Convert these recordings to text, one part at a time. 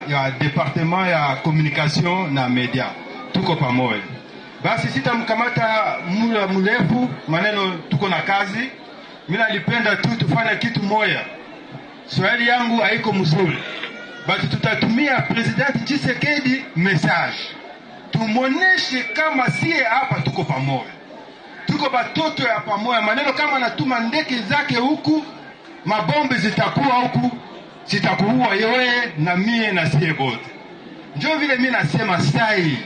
ya departement ya communication na media. Tuko pamoja. Basi sitamkamata muda mrefu, maneno tuko na kazi. Mimi nalipenda tu tufanye kitu moya. Swahili yangu haiko mzuri, basi tutatumia President Tshisekedi message, tumuoneshe kama sie hapa tuko pamoja, tuko batoto ya pamoja. Maneno kama natuma ndeke zake huku, mabombe zitakuwa huku, zitakuua wewe na mie na sie bote. Njo vile mimi nasema sai,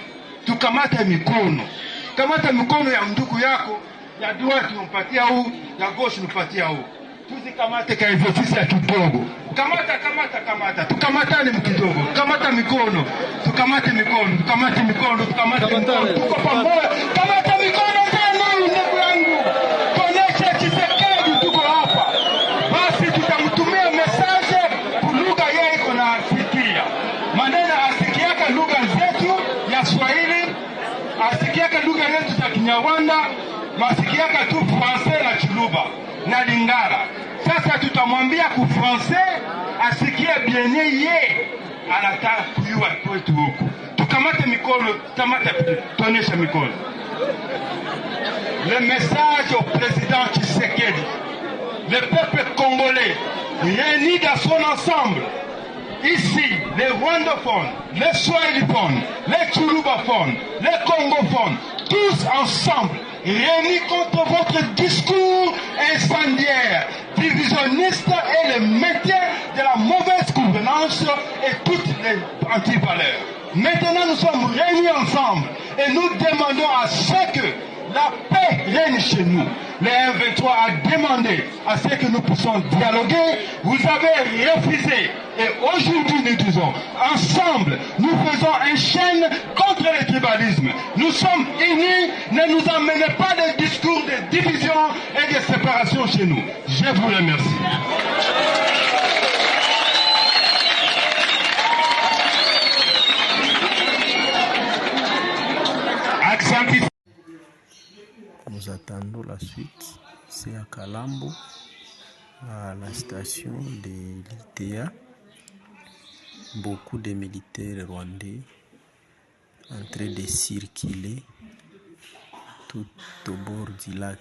tukamate mikono, kamata mikono ya ndugu yako ya droite unampatia huu, ya gauche unampatia huu, tuzikamate ka hivyo sisi ya kidogo. Kamata, kamata, kamata, tukamatane kidogo, kamata mikono, tukamate mikono, tukamate mikono, tukamate mikono, tuko pamoja. Kamata mikono tena, ndugu yangu, tuoneshe Tshisekedi tuko hapa. Basi tutamtumia message kulugha yeye iko na asikia maneno, asikiaka lugha zetu ya Swahili, asikiaka lugha yetu za Kinyarwanda, masikiaka tu Francais na Chiluba na Lingala. Sasa tutamwambia ku Francais asikie bien, ye anataka kuyua kwetu huku. Tukamate mikono, kamata, tuoneshe mikono. Le message au président Tshisekedi: le peuple congolais réuni dans son ensemble, ici, les rwandophones, les swahiliphones, les tshilubaphones, les congophones, tous ensemble, réunis contre votre discours incendiaire, divisionniste et le maintien de la mauvaise gouvernance et toutes les antivaleurs. Maintenant, nous sommes réunis ensemble et nous demandons à ce que la paix règne chez nous. Le M23 a demandé à ce que nous puissions dialoguer. Vous avez refusé. Et aujourd'hui, nous disons, ensemble, nous faisons une chaîne contre le tribalisme. Nous sommes unis. Ne nous amenez pas de discours de division et de séparation chez nous. Je vous remercie. Accent. Nous attendons la suite. C'est à Kalambo, à la station de l'ITA. Beaucoup de militaires rwandais en train de circuler tout au bord du lac.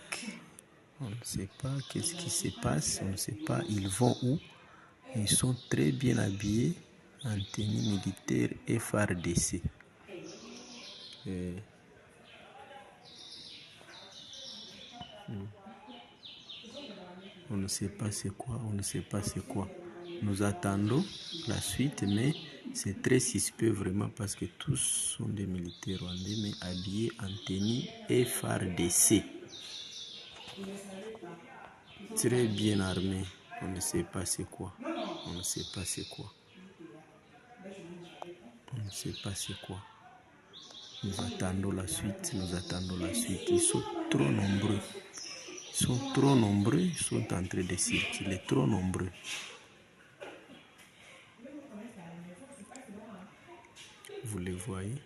On ne sait pas qu'est-ce qui se passe, on ne sait pas ils vont où. Ils sont très bien habillés en tenue militaire FARDC. Et on ne sait pas c'est quoi, on ne sait pas c'est quoi. Nous attendons la suite, mais c'est très suspect vraiment parce que tous sont des militaires rwandais, mais habillés en tenue FARDC. Très bien armés. On ne sait pas c'est quoi. On ne sait pas c'est quoi. On ne sait pas c'est quoi. Nous attendons la suite, nous attendons la suite. Ils sont trop nombreux. Ils sont trop nombreux, ils sont en train de circuler, trop nombreux. Vous les voyez?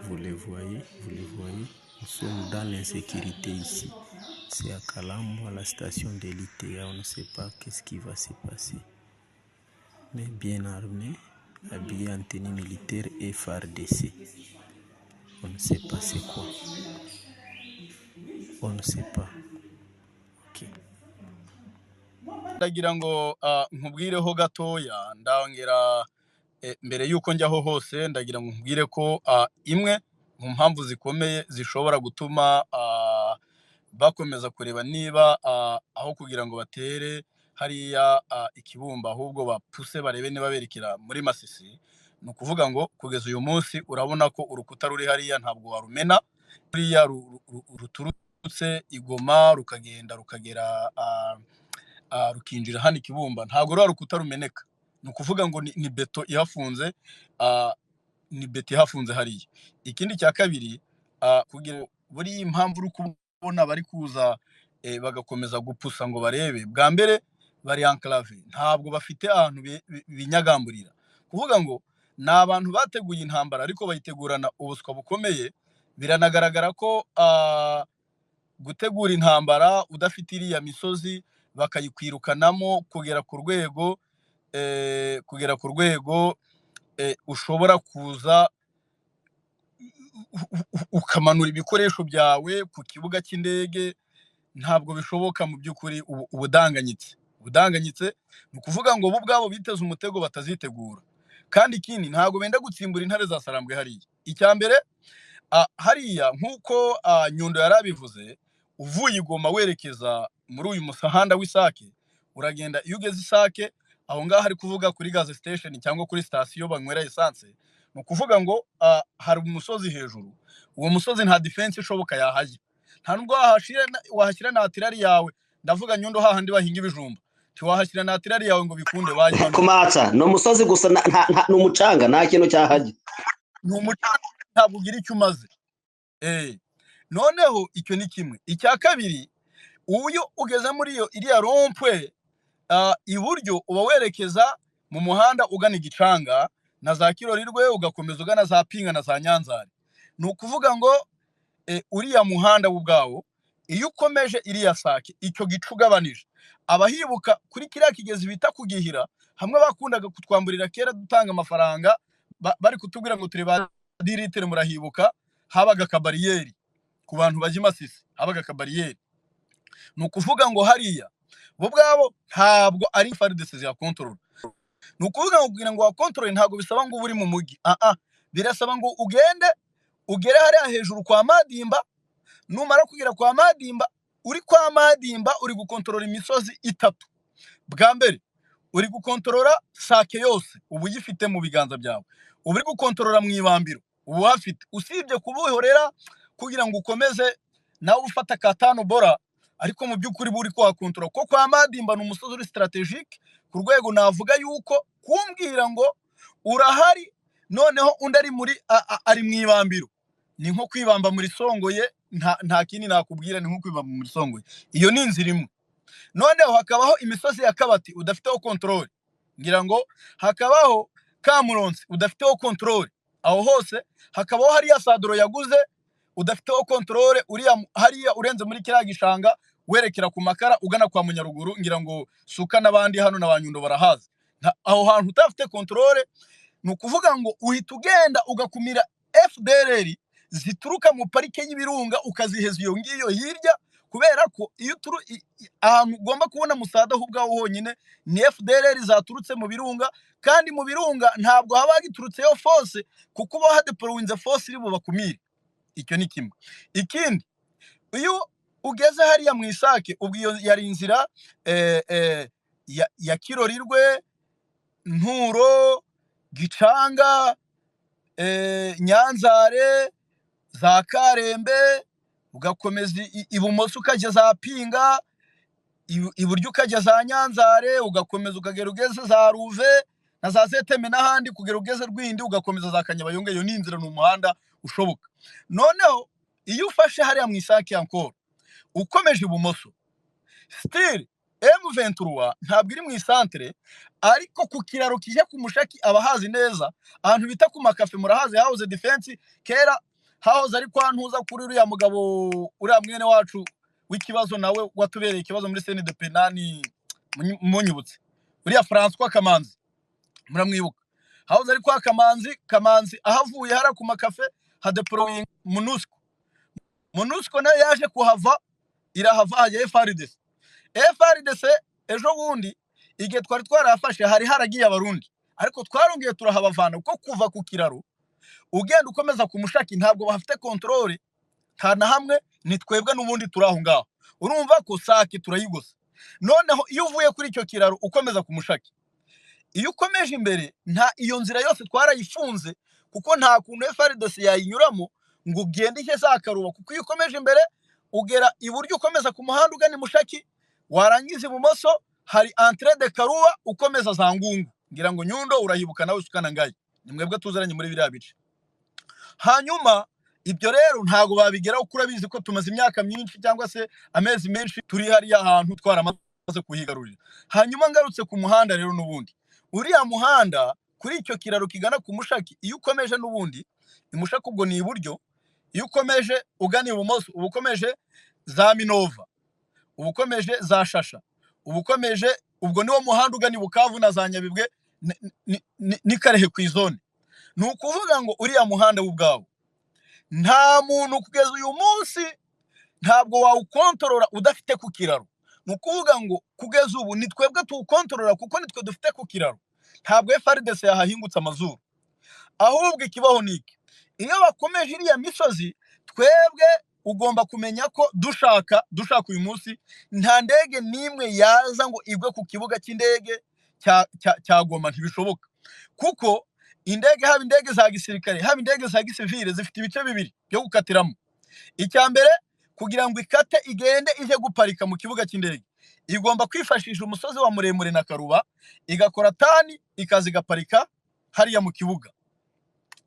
Vous les voyez? Vous les voyez? Nous sommes dans l'insécurité ici. C'est à Kalambo, à la station de l'ITA. On ne sait pas qu'est-ce qui va se passer. Mais bien armés, habillés en tenue militaire et FARDC. On ne sait pas c'est quoi. On ne sait pas. Ok. Ndagira ngo nkubwireho gatoya, ndongera mbere yuko njyaho hose, ndagira ngo nkubwire ko imwe mu mpamvu zikomeye zishobora gutuma bakomeza kureba niba aho kugira ngo batere hariya ikibumba, ahubwo bapuse barebe niba berekera muri Masisi, ni ukuvuga ngo kugeza uyu munsi urabona ko urukuta ruri hariya ntabwo warumena, ruriya ruturutse igoma rukagenda rukagera rukinjira hano ikibumba, ntabwo ruriya rukuta rumeneka. Ni ukuvuga ngo ni beto ihafunze, ni beto ihafunze hariya. Ikindi cya kabiri, kugira buriya impamvu uri kubona bari kuza bagakomeza gupusa ngo barebe, bwa mbere bari enclave, ntabwo bafite ahantu binyagamburira. Kuvuga ngo ni abantu bateguye intambara ariko bayitegurana ubuswa bukomeye. Biranagaragara ko gutegura intambara udafite iriya misozi bakayikwirukanamo kugera ku rwego kugera ku rwego ushobora kuza ukamanura ibikoresho byawe ku kibuga cy'indege. Ntabwo bishoboka mu by'ukuri. Ubudanganyitse ni ukuvuga ngo bo ubwabo biteze umutego batazitegura. Kandi ikindi, ntabwo benda gutsimbura intare za Sarambwe hariya. Icya mbere, hariya nk'uko Nyundo yari abivuze, uvuye i Goma werekeza muri uyu muhanda w'Isake, uragenda, iyo ugeze Isake aho ngaho ari kuvuga kuri gas station cyangwa kuri sitasiyo banywera essence, ni ukuvuga ngo hari umusozi hejuru. Uwo musozi nta defense ishoboka yahajya, nta nubwo wahashyira na artillery yawe. Ndavuga Nyundo, hahandi bahinga ibijumba, ntiwahashyira na artillery yawe ngo bikunde, bayimanura. Kumatsa ni umusozi gusa, ni umucanga, nta kintu cyahajya. Ni umucanga, ntabwo ugira icyo umaze. Noneho icyo ni kimwe. Icya kabiri, uyo ugeze muri iyo iriya rond-point, iburyo uba werekeza mu muhanda ugana Igicanga na za Kirorirwe, ugakomeza ugana za Pinga na za Nyanzare. Ni ukuvuga ngo uriya muhanda wo ubwawo, iyo ukomeje iriya Sake, icyo gice ugabanije, abahibuka kuri kiriya kigezi bita Kugihira, hamwe bakundaga kutwamburira kera dutanga amafaranga, bari kutubwira ngo turi ba 10 litres, murahibuka? Habaga akabariyeri ku bantu bajya i Masisi, habaga akabariyeri. Ni ukuvuga ngo hariya bo ubwabo ntabwo ari FARDC zihakontorora. Ni ukuvuga ngo kugira ngo wakontorore ntabwo bisaba ngo ube uri mu mujyi, birasaba ngo ugende ugere hariya hejuru kwa Madimba. Numara kugera kwa Madimba, uri kwa Madimba uri gukontorora imisozi itatu. Bwa mbere uri gukontorora Sake yose, uba uyifite mu biganza byawe. Uba uri gukontorora mu Ibambiro, uba uhafite, usibye kubuhorera kugira ngo ukomeze nawe ufata katano bora, ariko mu by'ukuri buri kuhakontorora, kuko kwa Madimba ni umusozi uri stratégique ku rwego navuga yuko kumbwira ngo urahari, noneho undi ari muri ari mu Ibambiro, ni nko kwibamba muri Songoye. Nta kindi nakubwira, ni nko kwibamba muri Songoye. Iyo ni inzira imwe. Noneho hakabaho imisozi ya Kabati udafiteho contrôle, ngira ngo hakabaho Kamuronsi udafiteho contrôle, aho hose hakabaho hariya Sadoro yaguze udafiteho contrôle, uriya hariya urenze muri kiriya gishanga werekera ku Makara ugana kwa Munyaruguru. Ngira ngo Suka n'abandi hano na ba Nyundo barahazi. Aho hantu utafite contrôle, ni ukuvuga ngo uhita ugenda ugakumira FDLR zituruka mu parike y'Ibirunga, ukaziheza iyo ngiyo hirya, kubera ko iyo uturu ahantu ugomba kubona musada ho ubwawo honyine ni FDLR zaturutse mu Birunga. Kandi mu Birunga ntabwo haba hagiturutseyo force, kuko uba hadeporowinze force iri bubakumire. Icyo ni kimwe. Ikindi, iyo ugeze hariya mu Isake, ubwo iyo yari inzira ya Kirorirwe, Nturo, Gicanga, Nyanzare, za Karembe, ugakomeza ibumoso ukajya za Pinga, iburyo ukajya za Nyanzare, ugakomeza ukagera ugeze za Ruve na za Zeteme n'ahandi, kugera ugeze Rwindi, ugakomeza za Kanyabayonga. Iyo ni inzira, ni umuhanda ushoboka. Noneho iyo ufashe hariya mu Isake encore ukomeje ibumoso, still M23 ntabwo iri mu isantere, ariko ku kiraro kijya ku Mushaki, abahazi neza ahantu bita ku Makafe murahazi, hahoze defense kera, hahoze ari kwa Ntuza, kuri uriya mugabo, uriya mwene wacu w'ikibazo nawe watubereye ikibazo muri CNDP, nani munyibutse, uriya François Kamanzi, muramwibuka? Hahoze ari kwa Kamanzi. Kamanzi ahavuye, hara ku Makafe hadeploying MONUSCO. MONUSCO nayo yaje kuhava, irahava hajya FARDC. FARDC ejo bundi igihe twari twarahafashe hari haragiye Abarundi, ariko twarongeye turahabavana, kuko kuva ku kiraro ugenda ukomeza ku Mushaki ntabwo bafite contrôle nta na hamwe, ni twebwe n'ubundi turi aho ngaho. Urumva ko Sake turayigose. Noneho iyo uvuye kuri icyo kiraro ukomeza ku Mushaki, iyo ukomeje imbere, nta iyo nzira yose twarayifunze, kuko nta kuntu FARDC yayinyuramo ngo ugende icyo za Karuba, kuko iyo ukomeje imbere ugera iburyo ukomeza ku muhanda ugana i Mushaki, warangiza ibumoso hari entrée de Karuba, ukomeza za Ngungu. Ngira ngo Nyundo urahibuka nawe, usukana ngaye, ni mwebwe tuzaranye muri biriya bice. Hanyuma ibyo rero ntabwo babigeraho, kuko urabizi ko tumaze imyaka myinshi cyangwa se amezi menshi turi hariya hantu twaramaze kuhigarurira. Hanyuma ngarutse ku muhanda rero, n'ubundi uriya muhanda kuri icyo kiraro kigana ku Mushaki, iyo ukomeje n'ubundi imushaki, ubwo ni iburyo, iyo ukomeje ugana ibumoso uba ukomeje za Minova, uba ukomeje za Shasha, uba ukomeje Ubwo niwo muhanda ugana i Bukavu na za Nyabibwe n'Ikarehe ku izone. Ni ukuvuga ngo uriya muhanda w'ubwawo nta muntu kugeza uyu munsi ntabwo wawukontorora udafite ku kiraro. Ni ukuvuga ngo kugeza ubu ni twebwe tuwukontorora kuko nitwe dufite ku kiraro. Ntabwo FARDC yahahingutse amazuru. Ahubwo ikibaho ni iki: iyo bakomeje iriya misozi, twebwe ugomba kumenya ko dushaka uyu munsi nta ndege n'imwe yaza ngo igwe ku kibuga cy'indege cya Goma. Ntibishoboka, kuko indege, haba indege za gisirikare, haba indege za gisivile, zifite ibice bibiri byo gukatiramo. Icya mbere, kugira ngo ikate igende ije guparika mu kibuga cy'indege, igomba kwifashisha umusozi wa Muremure na Karuba, igakora tani, ikaza igaparika hariya mu kibuga.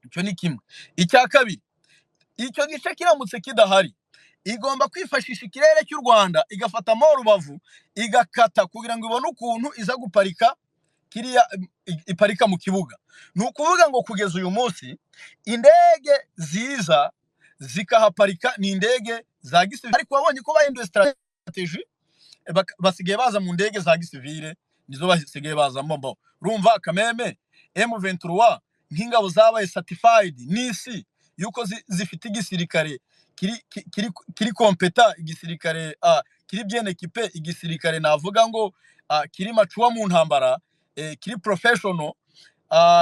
Icyo ni kimwe. Icya kabiri, icyo gice kiramutse kidahari, igomba kwifashisha ikirere cy'u Rwanda, igafatamo Rubavu, igakata kugira ngo ibone ukuntu iza guparika kiriya iparika mu kibuga. Ni ukuvuga ngo kugeza uyu munsi indege ziza zikahaparika ni indege za gisivile, ariko wabonye ko bahinduye strategy, basigaye baza mu ndege za gisivile, nizo basigaye bazamo. Mbo urumva kameme M23 nk'ingabo zabaye certified n'isi yuko zifite igisirikare kiri compétent, igisirikare kiri bien équipé, igisirikare navuga ngo kiri mature mu ntambara, kiri professional.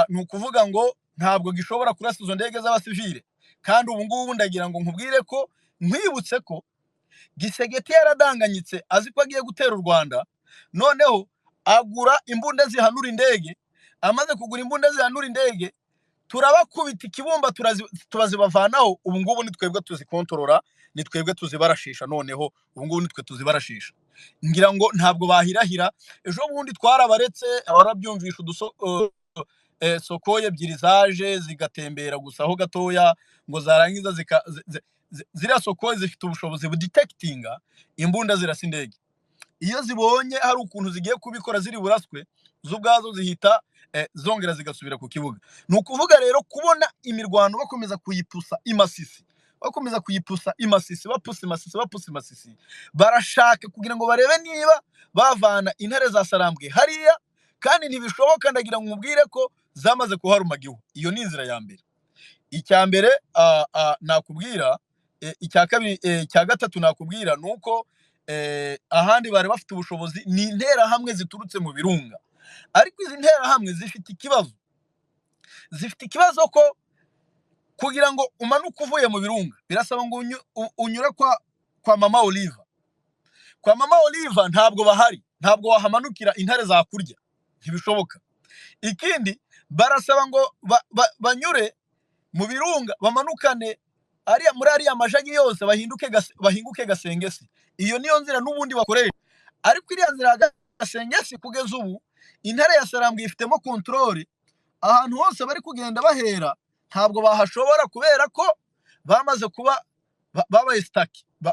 Ni ukuvuga ngo ntabwo gishobora kurasa izo ndege z'abasivile. Kandi ubu ngubu ndagira ngo nkubwire ko, nkwibutse ko Tshisekedi yaradanganyitse azi ko agiye gutera u Rwanda, noneho agura imbunda zihanura indege. Amaze kugura imbunda zihanura indege, turabakubita ikibumba, turazibavanaho. Ubu ngubu ni twebwe tuzikontorora, ni twebwe tuzibarashisha. Noneho ubu ngubu ni twe tuzibarashisha. Ngira ngo ntabwo bahirahira. Ejo bundi twarabaretse, warabyumvisha, uduso Sukhoi ebyiri zaje zigatembera gusa aho gatoya, ngo zarangiza zika ziriya Sukhoi zifite ubushobozi budetectinga imbunda zirasa indege. Iyo zibonye hari ukuntu zigiye kubikora ziri buraswe, zo ubwazo zihita zongera zigasubira ku kibuga. Ni ukuvuga rero kubona imirwano bakomeza kuyipusa imasisi, bakomeza kuyipusa imasisi, bapusa imasisi, bapusa imasisi, barashaka kugira ngo barebe niba bavana intare za Sarambwe hariya, kandi ntibishoboka. Ndagira ngo nkubwire ko zamaze kuharumagiwe. Iyo ni inzira ya mbere. Icya mbere nakubwira, icya kabiri, icya gatatu nakubwira ni uko ahandi bari bafite ubushobozi ni interahamwe ziturutse mu birunga. Ariko izi nterahamwe zifite ikibazo, zifite ikibazo ko kugira ngo umanuke uvuye mu birunga birasaba ngo unyure kwa Mama Olive. Kwa Mama Olive ntabwo bahari, ntabwo wahamanukira, intare zakurya, ntibishoboka. Ikindi, barasaba ngo banyure mu birunga, bamanukane ariya muri ariya majagi yose, bahinduke bahinguke Gasengesi. Iyo niyo nzira n'ubundi bakoresha, ariko iriya nzira ya Gasengesi kugeza ubu intare ya Sarambwe ifitemo contrôle. Ahantu hose bari kugenda bahera ntabwo bahashobora, kubera ko bamaze kuba babaye stuck,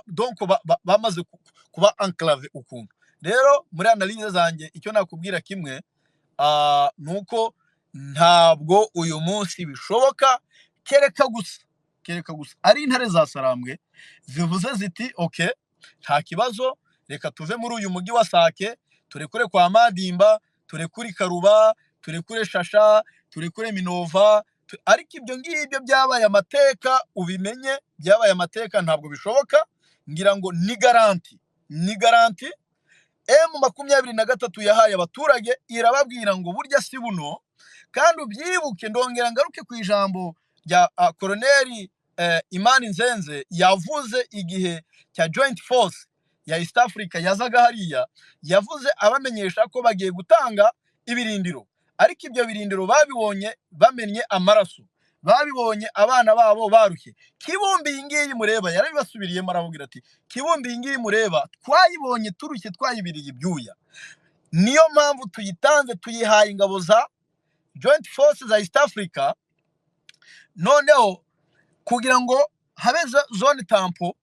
donc bamaze kuba enclavé ukuntu. Rero muri analyse zanjye, icyo nakubwira kimwe ni uko ntabwo uyu munsi bishoboka, kereka gusa ari intare za Sarambwe zivuze ziti: "OK, nta kibazo, reka tuve muri uyu mujyi wa Sake, turekure kwa Madimba, turekure Karuba, turekure Shasha, turekure Minova." Ariko ibyo ngibyo byabaye amateka, ubimenye, byabaye amateka, ntabwo bishoboka. Ngira ngo ni garantie, ni garantie M23 yahaye abaturage, irababwira ngo burya si buno. Kandi ubyibuke, ndongera ngaruke ku ijambo rya koroneri Imani Nzenze yavuze igihe cya Joint Force ya East Africa yazaga hariya. Yavuze abamenyesha ko bagiye gutanga ibirindiro, ariko ibyo birindiro babibonye bamennye amaraso, babibonye abana babo barushye. Kibumbi iyi ngiyi mureba, yarabibasubiriyemo, arababwira ati: "Kibumbi iyi ngiyi mureba twayibonye turushye, twayibiriye ibyuya, niyo mpamvu tuyitanze, tuyihaye ingabo za Joint Force za East Africa, noneho kugira ngo habe zone tampon,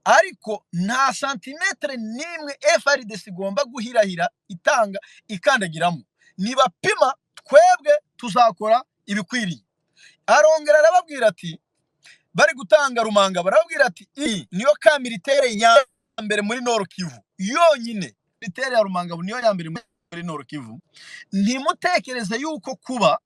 ariko nta santimetere n'imwe FARDC igomba guhirahira itanga ikandagiramo. Nibapima twebwe tuzakora ibikwiriye." Arongera arababwira ati, bari gutanga Rumanga, barababwira ati: "Iyi niyo camp militaire ya mbere muri Nord Kivu yonyine. Militaire ya Rumanga niyo ya mbere muri muri Nord Kivu. Ntimutekereze yuko kuba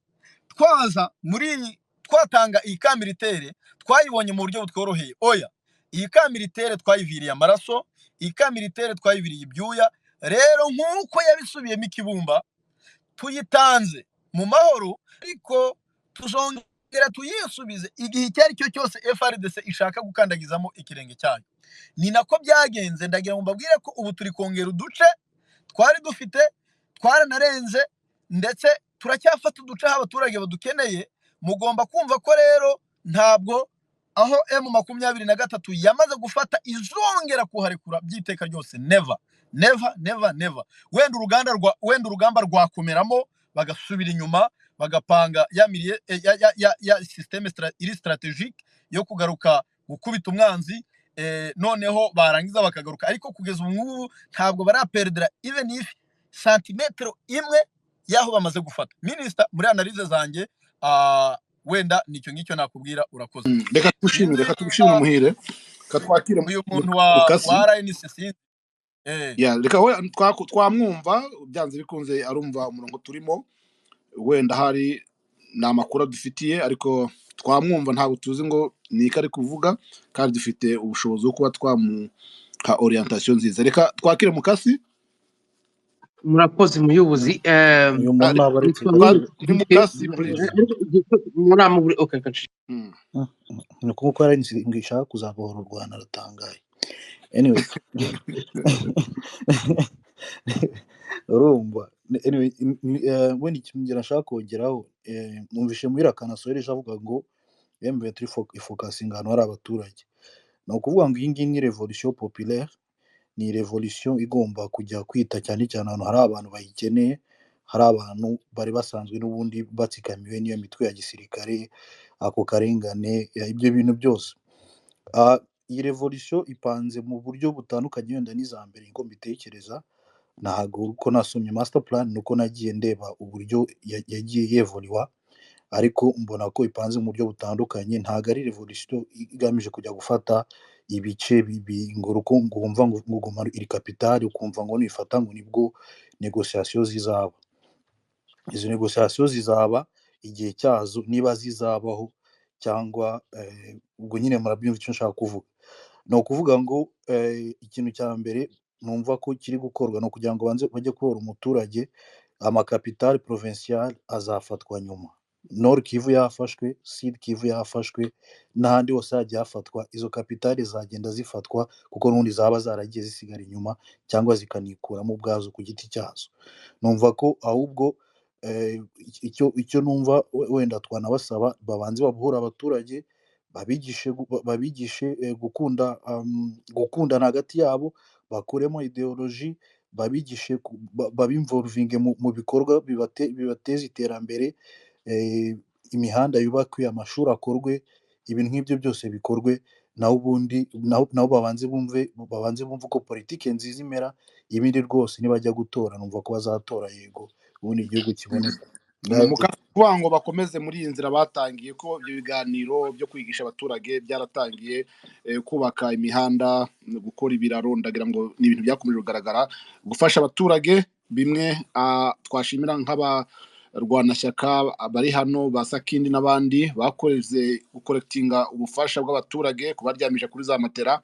twaza muri twatanga iyi camp militaire twayibonye mu buryo butworoheye. Oya, iyi camp militaire twayiviriye amaraso, iyi camp militaire twayiviriye ibyuya. Rero nk'uko yabisubiyemo ikibumba, tuyitanze mu mahoro, ariko tuzongera tuyisubize igihe icyo ari cyo cyose FARDC ishaka gukandagizamo ikirenge cyayo. Ni nako byagenze. Ndagira ngo mbabwire ko ubu turi kongera uduce twari dufite, twaranarenze, ndetse turacyafata uduce aho abaturage badukeneye. Mugomba kumva ko rero ntabwo aho M23 yamaze gufata izongera kuharekura by'iteka ryose. Never, never, never, never. Wenda urugamba rwakomeramo, bagasubira inyuma, bagapanga ya mirie, ya système iri stratégique yo kugaruka gukubita umwanzi, noneho barangiza bakagaruka. Ariko kugeza ubu ngubu ntabwo baraperdera even if santimetero imwe y'aho bamaze gufata. Minisita, muri analyse zanjye, wenda nicyo ngicyo nakubwira. Urakoze. Reka tugushimire, reka tugushimire Muhire. Reka twakire Uyu muntu wa Mukasi. wa RNC sinzi. Ya, reka we twamwumva byanze bikunze, arumva umurongo turimo. Wenda hari ni amakuru adufitiye, ariko twamwumva, ntabwo tuzi ngo ni iki ari kuvuga, kandi dufite ubushobozi bwo kuba twamuha orientation nziza. Reka twakire Mukasi. Murakoze muyobozi. Uyu muntu ntabwo ari Nitwa Ni Mukasi, please. Muri okay, kaci. Ni ukuvuga ko RNC ngo ishaka kuzabohora u Rwanda, aratangaye. Anyway, urumva, anyway, wenda ikintu ngira nshaka kongeraho, numvise muri Akanasoreje avuga ngo M23 ifokasinga ahantu hari abaturage. Ni ukuvuga ngo iyi ngiyi ni revolution populaire, ni revolution igomba kujya kwita cyane cyane ahantu hari abantu bayikeneye, hari abantu bari basanzwe n'ubundi batsikamiwe n'iyo mitwe ya gisirikare, ako karengane, ibyo bintu byose. Iyi revolution ipanze mu buryo butandukanye wenda n'iza mbere, niko mbitekereza. Ntabwo uko nasomye master plan nuko nagiye ndeba uburyo yagiye yevoliwa, ariko mbona ko ipanze mu buryo butandukanye. Ntabwo ari revolution igamije kujya gufata ibice bibi ngo uko ngumva ngo Goma iri capitale, ukumva ngo nifata ngo nibwo négociation zizaba. Izo négociation zizaba igihe cyazo niba zizabaho, cyangwa ubwo nyine murabyumva icyo nshaka kuvuga. Ni ukuvuga ngo ikintu cya mbere numva ko kiri gukorwa ni ukugira ngo banze bajye kubohora umuturage. Amakapitale provincial azafatwa nyuma. Nord Kivu yafashwe, Sud Kivu yafashwe, n'ahandi hose hagiye hafatwa. Izo kapitale zagenda zifatwa kuko n'ubundi zaba zaragiye zisigara inyuma cyangwa zikanikuramo ubwazo ku giti cyazo. Numva ko ahubwo icyo numva wenda twanabasaba, babanze babohore abaturage, babigishe gukunda, gukundana hagati yabo, bakuremo ideology, babigishe babinvolvinge mu bikorwa bibateza iterambere, imihanda yubakwe, amashuri akorwe, ibintu nk'ibyo byose bikorwe. Naho ubundi nabo babanze bumve uko politike nziza imera. Ibindi rwose nibajya gutora numva ko bazatora yego, ubundi igihugu kiboneka. Kuvuga ngo bakomeze muri iyi nzira batangiye, ko ibyo biganiro byo kwigisha abaturage byaratangiye, kubaka imihanda, gukora ibiraro, ndagira ngo ni ibintu byakomeje kugaragara, gufasha abaturage. Bimwe twashimira nk'abarwanashyaka bari hano ba Sakindi n'abandi bakoze gukorekitinga ubufasha bw'abaturage, kubaryamisha kuri za matera,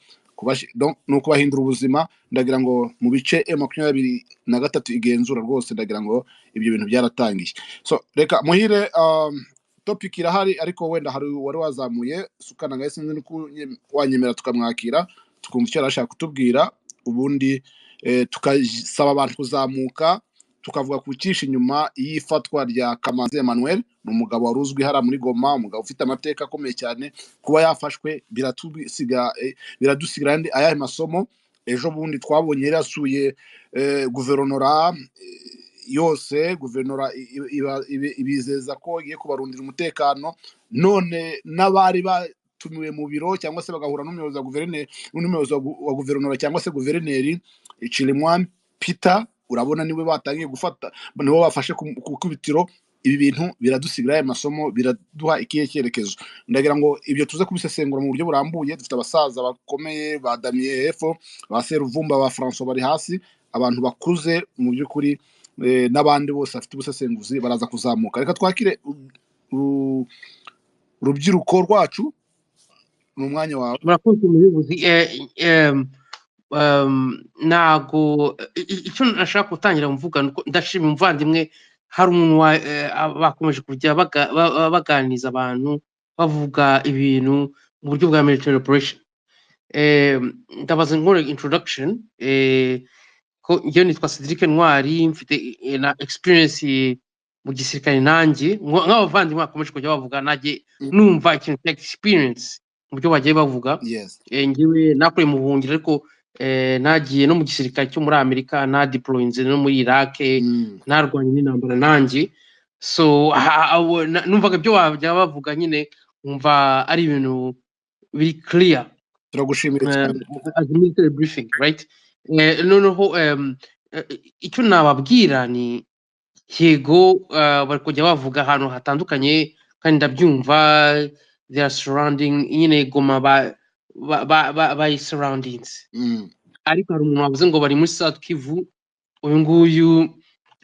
ni ukubahindura ubuzima. Ndagira ngo mu bice M23 igenzura rwose, ndagira ngo ibyo bintu byaratangiye. So reka Muhire, topic irahari, ariko wenda hari wari wazamuye Sukana ngahe, sinzi nuko wanyemera tukamwakira, tukumva icyo yari ashaka kutubwira, ubundi tukasaba abantu kuzamuka, tukavuga ku cyishe inyuma y'ifatwa rya Kamanzi Emmanuel. Ni umugabo wari uzwi hariya muri Goma, umugabo ufite amateka akomeye cyane. Kuba yafashwe biradusigira andi ayahe masomo? Ejo bundi twabonye yari yasuye guverinora yose, guverinora ibizeza ko igiye kubarundira umutekano. None n'abari batumiwe mu biro cyangwa se bagahura n'umuyobozi wa guverineri, n'umuyobozi wa guverinora cyangwa se guverineri Chirimwami Peter, urabona niwe batangiye gufata, nibo bafashe ku kubitiro. Ibi bintu biradusigira aya masomo, biraduha ikihe cyerekezo? Ndagira ngo ibyo tuze kubisesengura mu buryo burambuye. Dufite abasaza bakomeye ba Damien hepfo, ba Seruvumba, ba François bari hasi, abantu bakuze mu by'ukuri. N'abandi bose bafite ubusesenguzi baraza kuzamuka. Reka twakire urubyiruko rwacu, ni umwanya wawe. Murakoze muyobozi. Ntago icyo nashaka gutangira mvuga nuko ndashima umuvandimwe. Hari umuntu bakomeje kujya baganiriza abantu, bavuga ibintu mu buryo bwa military operation. Ndabaza nkore introduction, ko njyewe nitwa Cedric Ntwari, mfite na experience mu gisirikare nanjye nk'abavandimwe bakomeje kujya bavuga, nanjye numva ikintu cya experience mu byo bagiye bavuga. Njyewe nakoreye mu buhungiro, ariko nagiye no mu gisirikare cyo muri Amerika, nadeployinze no muri Iraq, narwanye n'intambara nanjye. So numvaga ibyo bajya bavuga nyine, nkumva ari ibintu biri clear. Turagushimira cyane. As a military briefing, right? Noneho icyo nababwira ni yego, bari kujya bavuga ahantu hatandukanye kandi ndabyumva, they are surrounding nyine Goma, bayi surroundings. Ariko hari umuntu wavuze ngo bari muri South Kivu. Uyu nguyu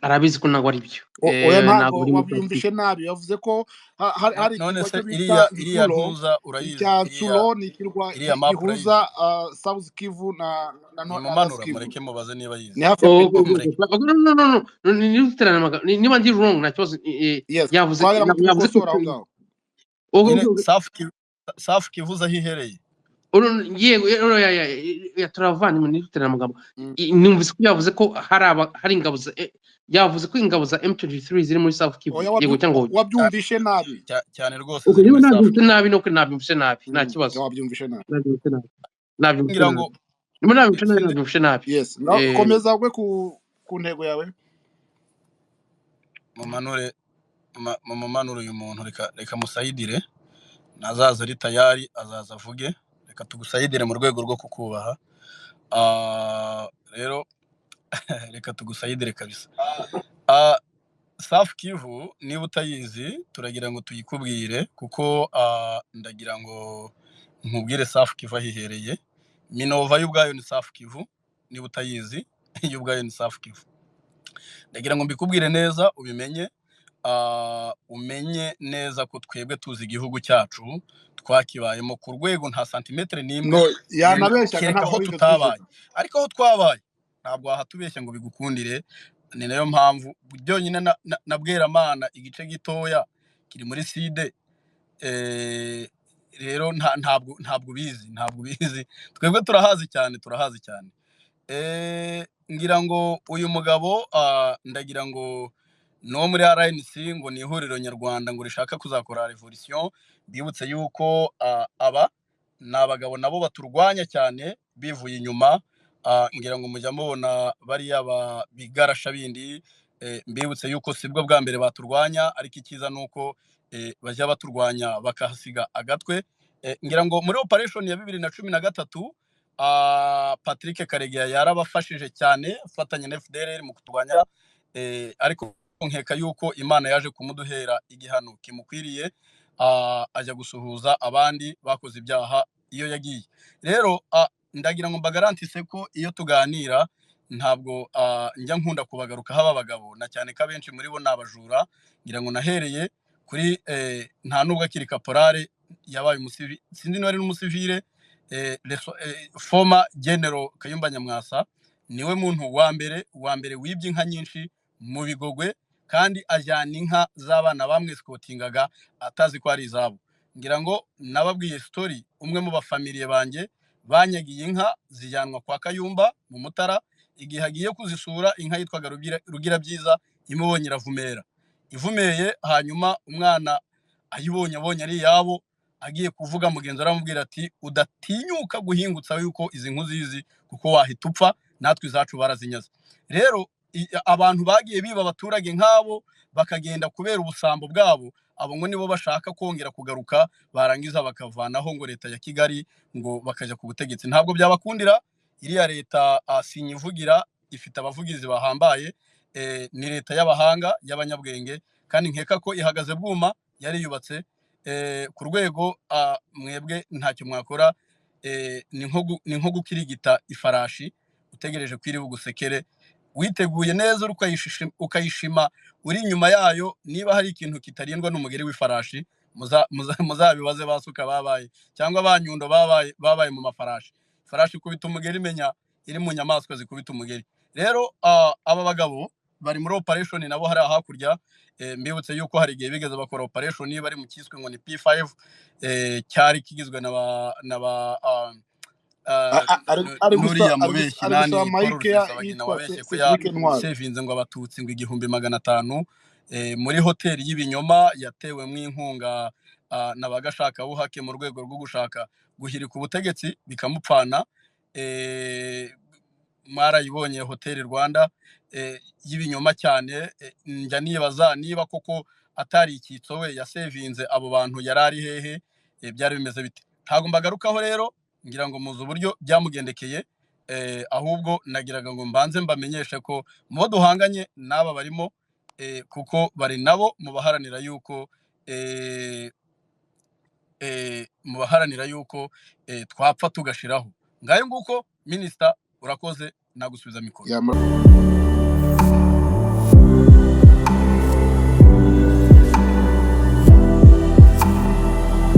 arabizi ko ntabwo ari byo. Oya, ntabwo ntabwo bari muri South wabyumvishe Kivu. nabi. Yavuze ko hari None ikirwa se cyo bita iriya Nturo, ntuza urayizi? icya Iriya Nturo ni ikirwa iriya map gihuza urayizi? South Kivu na North Nimumanura Kivu, mureke mubaze niba yizi. Ni hafi ya Oh, Minova. Mureke. Okay, no, no, no, no, no, niba ndi wrong nta kibazo. Yes, Yavuze twagira ngo yavuze ko tubikosore aho ngaho. Okay, Nyine okay. South Kivu uzi aho ihereye? Yego, ya, turavandimwe, ntiduterane amagambo. Numvise ko yavuze ko hari ingabo za yavuze ko ingabo za M23 ziri muri South Kivu. Oya, Yego cyangwa oya? Wabyumvishe nabi. Cyane rwose, Okay, ziri niba muri South nabyumvise Kivu. nabi, nuko nabyumvise nabi, nta kibazo. Wabyumvishe nabi. Nabyumvise nabi, nabyumvise Ngira nabi. ngo Niba nabyumvise nabi, sinzi. nabyumvise nabi. Yes, komeza ugwe ku ntego yawe. Mumanure, mumumanure uyu muntu. Reka musayidire, nazaza ari tayari azaza avuge. Reka tugusayidire mu rwego rwo kukubaha. Rero reka tugusayidire kabisa. South Kivu niba utayizi, turagira ngo tuyikubwire, kuko ndagira ngo nkubwire South Kivu aho ihereye. Minova y'ubwayo ni South Kivu. Niba utayizi, y'ubwayo ni South Kivu. Ndagira ngo mbikubwire neza ubimenye, umenye neza ko twebwe tuzi igihugu cyacu, twakibayemo ku rwego nta santimetero n'imwe No irenga, yanabeshyaga, kereka ntabwo aho wigeze tutabaye. ubivuga. Ariko aho twabaye ntabwo wahatubeshya ngo bigukundire. Ni nayo mpamvu byonyine na Bweramana igice gitoya kiri muri side. Rero ntabwo ubizi. Twebwe turahazi cyane, turahazi cyane. Ngira ngo uyu mugabo, ndagira ngo ni uwo muri RNC, ngo ni ihuriro nyarwanda, ngo rishaka kuzakora revolution. Bibutse yuko aba ni abagabo nabo baturwanya cyane bivuye inyuma. Ngira ngo mujya mubona bariya bigarasha bindi. Mbibutse yuko sibwo bwa mbere baturwanya, ariko icyiza ni uko bajya baturwanya bakahasiga agatwe. Ngira ngo muri operation ya 2013, Patrick Karegeya yarabafashije cyane afatanya na FDLR mu kuturwanya, ariko nkeka yuko Imana yaje kumuduhera igihano kimukwiriye, ajya gusuhuza abandi bakoze ibyaha iyo yagiye. Rero ndagira ngo mbagarantise ko iyo tuganira ntabwo njya nkunda kubagaruka haba abagabo, na cyane ko abenshi muri bo ni abajura. Ngira ngo nahereye kuri nta nubwo akiri kaporale, yabaye umusivi, sinzi niba ari n'umusivile, former general Kayumba Nyamwasa niwe muntu wa mbere wibye inka nyinshi mu Bigogwe, kandi ajyana inka z'abana bamwesikotingaga atazi ko ari izabo. Ngira ngo nababwiye story, umwe mu bafamiliye banjye banyagiye inka zijyanwa kwa Kayumba mu Mutara. Igihe agiye kuzisura, inka yitwaga Rugira Byiza imubonye iravumera, ivumeye. Hanyuma umwana ayibonye, abonye ari iyabo, agiye kuvuga, mugenzi we aramubwira ati: "Udatinyuka guhingutsa yuko izi nku zizi, kuko wahita upfa, natwe izacu barazinyaze." Rero abantu bagiye biba abaturage nk'abo bakagenda kubera ubusambo bwabo, abo ngo nibo bashaka kongera kugaruka, barangiza bakavanaho ngo leta ya Kigali, ngo bakajya ku butegetsi. Ntabwo byabakundira. Iriya leta, sinyivugira, ifite abavugizi bahambaye. Ni leta y'abahanga, y'abanyabwenge, kandi nkeka ko ihagaze bwuma, yariyubatse ku rwego mwebwe ntacyo mwakora. Ni nko gukirigita ifarashi utegereje ko iri bugusekere. Witeguye neza, ukayishima uri inyuma yayo. Niba hari ikintu kitarindwa n'umugeri w'ifarashi, muzabibaze basuka babaye cyangwa ba Nyundo babaye mu mafarashi. Ifarashi ikubita umugeri, imenya iri mu nyamaswa zikubita umugeri. Rero aba bagabo bari muri operation nabo hariya hakurya. Mbibutse yuko hari igihe bigeze bakora operation bari mu kiswe ngo ni P5, cyari kigizwe na ba Ari gusa nuriya ari gusa mubeshyi ari nani gusaba Paul mike ya Rusesabagina yitwa wabeshye ko Cedric Ntwari. yasevinze ngo abatutsi ngo 1500 muri hoteli y'ibinyoma yatewemo inkunga na bagashakabuhake mu rwego rwo gushaka guhirika ubutegetsi bikamupfana. Mwarayibonye Hoteli Rwanda y'ibinyoma cyane. Njya nibaza niba koko atari icyitso we yasevinze abo bantu, yari ari hehe? Byari bimeze bite? Ntabwo mbagarukaho rero, ngira ngo muzi uburyo byamugendekeye. Ahubwo nagiraga ngo mbanze mbamenyeshe ko mu bo duhanganye n'aba barimo, kuko bari nabo mu baharanira yuko twapfa tugashiraho. Ngayo nguko, minisita, urakoze, nagusubiza mikoro. Ya.